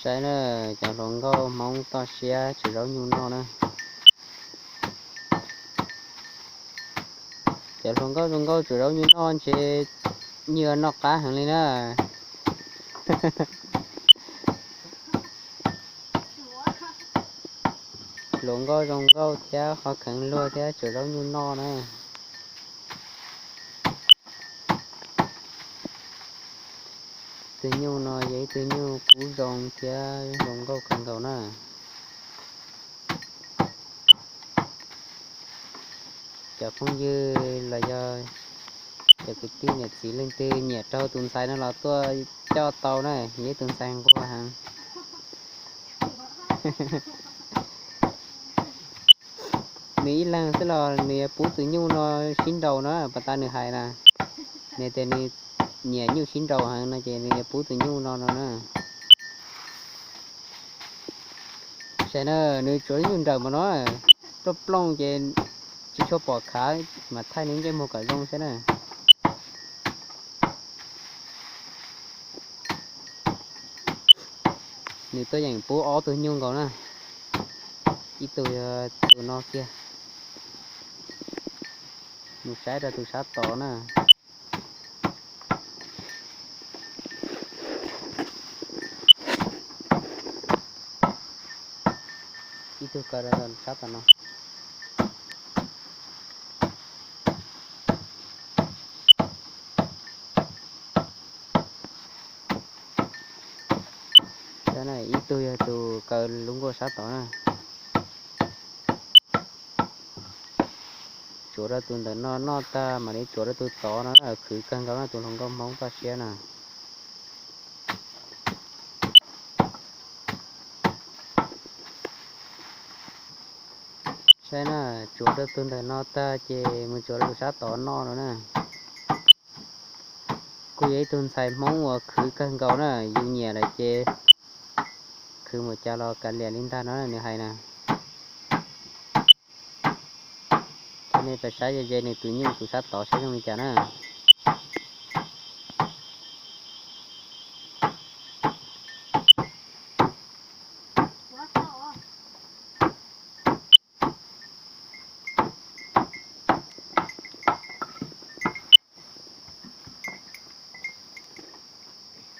Saib na, cov hluas nkauj Hmoob toj siab tsuav zaub nyuj noj na. Cov hluas nkauj zoo nkauj tsuav zaub nyuj noj ntshe nyiaj noj qab heev li na. Hluas nkauj zoo nkauj thiab qhov kheev luag thiab tsuav zaub nyuj noj na. Tus nyuj no yog ib tug nyuj kub zoo thiab zoo nkauj kawg nkaus na. Cov phooj ywg los yog cov kwv tij niam txiv leej twg nyiam raug tus ntxhais no los tuaj coj tau na, yog ib tug ntxhais nquag heev. Nws ib leeg xwb los nws yuav pub tus nyuj no sib nraus na, pas tas nws hais na. Nws tias nws nyiam nyuj sib nraus heev no ces nws yuav pub tus nyuj no no na. Saib na, nws tsuav nyuj nrawm mas no, plooj plooj ces tsis tshua pom khav, mas thaij nws ntsej muag kom zoo saib na. Nws tuaj yeem pub ob tug nyuj nkaus na, ib tug yog tus no kiag. Mus saib rau tus sab tod na. Ib tug kaw rau sab tom no. Ib tug yog tus kaw lub nkuaj sab tod na. Tsuav rau tus ntawm no noj tag mam li tsuav rau tus tod no, khwv kawg nkaus no, tus hluas nkauj Hmoob toj siab na. Saib na, tsuav rau tus ntawm no tag ces mus tsuav rau tus sab tod noj no na. Kuj yog ib tug ntxhais Hmoob uas khwv kawg nkaus na, yus nyiam lawm ces khwv mus cas los kav liam li ntag no nws hais na. Ces nej pab saib ze ze nws tus nyuj tus sab tod saib zoo li cas na.